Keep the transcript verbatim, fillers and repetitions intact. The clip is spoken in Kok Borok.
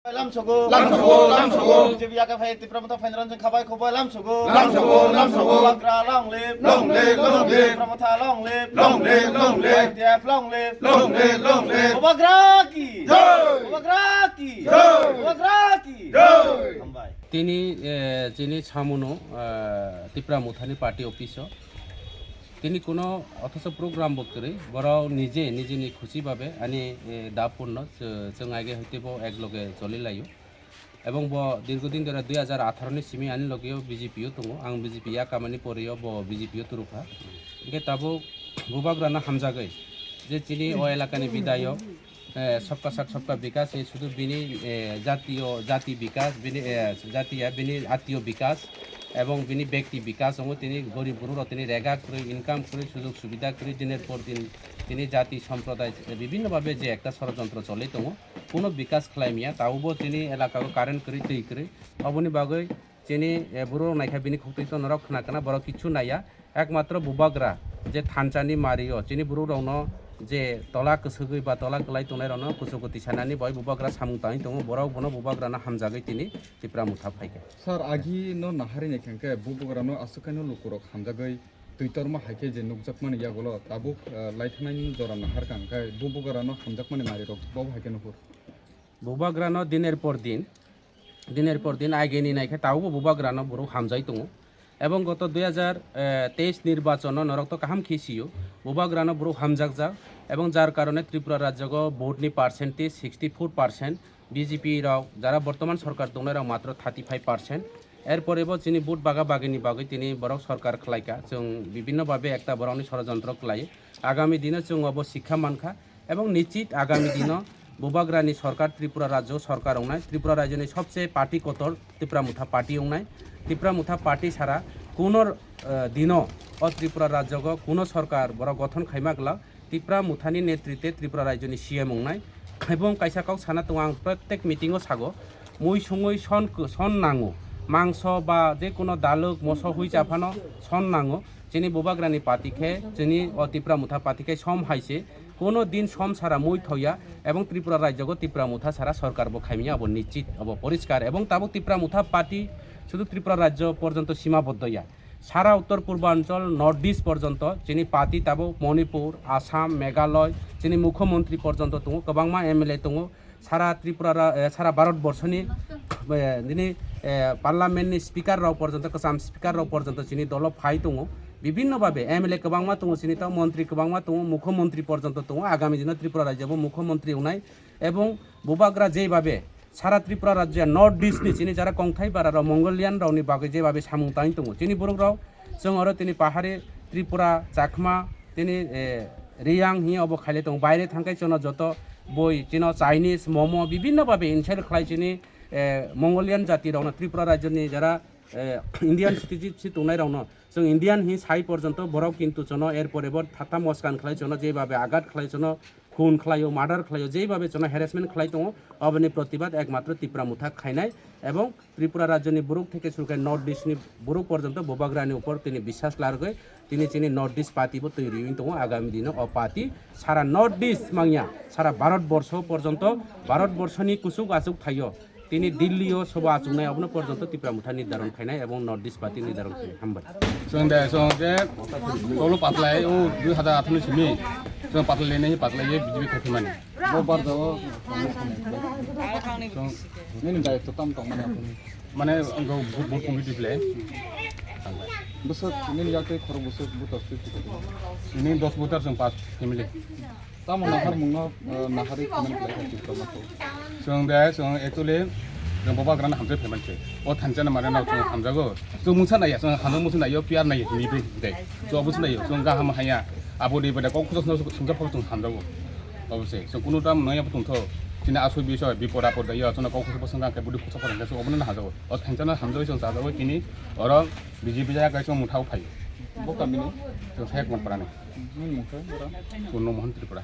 Lamsogo, lamsogo, lamsogo. B J P yaka phai Tipra Motha phainairok khabai khobai lamsogo. Lamsogo, lamsogo. Bubagra long live. Long live, long live. Tipra Motha long live. Long live, long live. Y T F long live. Long live, long live. Bubagra ki. Jai. Bubagra ki. Jai. Bubagra ki. Jai. Hambai. Tini, eh, chini samuno, eh, Tipra Mothani party office o. Tini kuno othocho program bo kwrwi, borok nije nijeni khusi babe ani, eh, dapurno chw-, chwng aige hoite bo ek loge choli laio. Ebong bo dirgo din dhore dui hajar atharo ni simi ani loge o B J P o tongo, ang B J P ya kamani pore o bo B J P o turukha. Hingke tabuk Bubagrano hamjagwi je chini o elakani bidayok, eh, sabka sath sabka bikas, eh, sudu bini, eh, jatiyo, jati bikas, bini, eh, jatiya bini atiyo bikas, ebong bini bekti bikas, wngo tini gorib guru rok tini rega kwrwi, income kwrwi, sujog subida kwrwi, diner por din tini jati somprodai, eh, bibinno babe je ekta sorojontro choli tongo, kuno bikas khlai maya, taubo tini elaka o current kwrwi, twi kwrwi, oboni bagwi chini, eh, buru rok naikha bini khuk twi tono rok khna kana borok kichu naiya. Ekmatro Bubagra je thansa ni mari o chini borok rok no je tola kwswgwi ba tola kwlai tongnai rok no kuchugo tisanani bai Bubagra samung tangwi tongo, borok bono Bubagra no hamjagwi tini Tipra Motha phaikha. Sir, agi no nahari ni khangkhe Bubagra no aswk khe no luku rok hamjagwi twi torma hai khe je nukjakmani yagulo tabuk, eh, laithanai ni jora nahar kha hwnkhe Bubagra no hamjakmani mari rok bo hai khe nuhur. Bubagrano diner por din, diner por din aigeni naikhe tabukbo Bubagrano borok hamjai tongo. Ebong goto dui hajar teis nirbachono norok to kaham khe sio, Bubagrano borok hamjakjak. Ebong jar karone Tripura rajyogo vote ni percentage sixty four percent, B J P rok jara bortoman sorkar tongnai rok matro thirty five percent. Erpore bo chini vote baga bagini bagwi tini borok sorkar khlaika. Chwng bibinno babe ekta borokni sorojontro khlai. Agami dino chwng obo sikha mankha. Ebong nichit agami dino Bubagrani sorkar, Tripura rajyo sorkar wngnai, Tripura rajyoni sobse party kotor Tipra Motha party wngnai. Tipra Motha party sara kuno, eh, dino o Tripura rajyogo kuno sorkar borok gothon khaima glak Tipra Mothani netrite Tripura rajyoni C M wngnai. Ebong kaisa kok sana tongo, ang protek meeting o sago, mui sungui son, son nango, mangso ba je kono dalwk moso hui chaphano son nango. Chini Bubagrani party khe, chini o Tipra Motha party khe som hai se, kono din som sara mui thoya, ebong Tripura rajyogo Tipra Motha sara sorkar bo khaimya, abo nichit, abo poriskar. Ebong tabuk Tipra Motha party sudu Tripura rajyo porjonto simaboddo ya. Sara Uttor Purbanchal, North East porjonto chini party tabuk Manipur, Assam, Meghalaya, chini Mukhyamantri porjonto tongo, kwbangma M L A tongo. Sara Tripura ra-, eh, sara Bharat borshoni, eh, nini, eh, parliament ni speaker rok porjonto, kwcham speaker rok porjonto chini dolo phai tongo. Bibinno babe M L A kwbangma tongo chini, tao montri kwbangma tongo, Mukhyamantri porjonto tongo. Agami dino Tripura rajyo bo Mukhyamantri wngnai. Ebong Bubagra jeibabe sara Tripura rajya North East ni chini jara kongthai bara rok Mongolian rok ni bagwi jeibabe samung tangwi tongo. Chini borok rok chwng oro tini pahari Tripura, Chakma, tini, eh, Riyang hi obo khaile tongo. Baire thangkai chwngno joto boi chino Chinese, momo, bibinno babe insult khlai chini, eh, Mongolian jati rokno Tripura rajyoni jara, eh, Indian citizenship tongnai rokno chwng Indian hi sai porjonto borok kintu chwngno erpore bo thatha moskan khlai chwngno jeibabe agat khlai chwngno khun khlaio, murder khlaio, jeibabe chwngno harassment khlai tongo, oboni protibad ekmatro Tipra Motha khainai ebong Tripura rajyoni borok theke suru khe North East ni borok porjonto Bubagrani upor tini biswas largwi tini chini North East party bo twi riwi tongo. Agami dino o party sara North East mangya, sara Bharat borsho porjonto, Bharat borshoni kuchuk achuk thaio. Tini Delhi o sobo achuknai, abono porjonto Tipra Motha nirdaron khainai ebong North East party nirdaron khainai. Hambai. Chwng de, chwng je tolo patlai, o dui hajar atharo ni simi chwng patlai lenai, patlai ye B J P khai phimani. Bo bar jao. Chwng nini dai to tam tong mani. Mane ang bo bo committee ble. Bwswk nini yak tei khorok bwswk butor twi. Nini dos butor chwng pas family. Tamo nahar mungno, eh, nahari comment khlai kha Tipra Motha. Chwng de, chwng actually, chwng Bubagrano hamjak phaimani se. O thansa na mane no chwng hamjago. Chwng mungsa naiya, chwng hamjak mungsa naiyo, P R naiyo, hini bai de. Chwng obo se naiyo, chwng gaham haya. Abo de bada kok khosok sungsa phok chwng hamjago. Obo se, chwng kunu tam naiya bo chwng tho. Chini asui biso bipod apod daiyo, chwng kok khosok bwswng khe budi khosok phok chwng obo no hamjago. O thansa no hamjagwi chwng chajago chini, oro B J P jaya kaisa mungthao phai. Bo kamini? Chwng Sek Monpara ni. Nini mungkha, ora? Purno Mohan Tripura.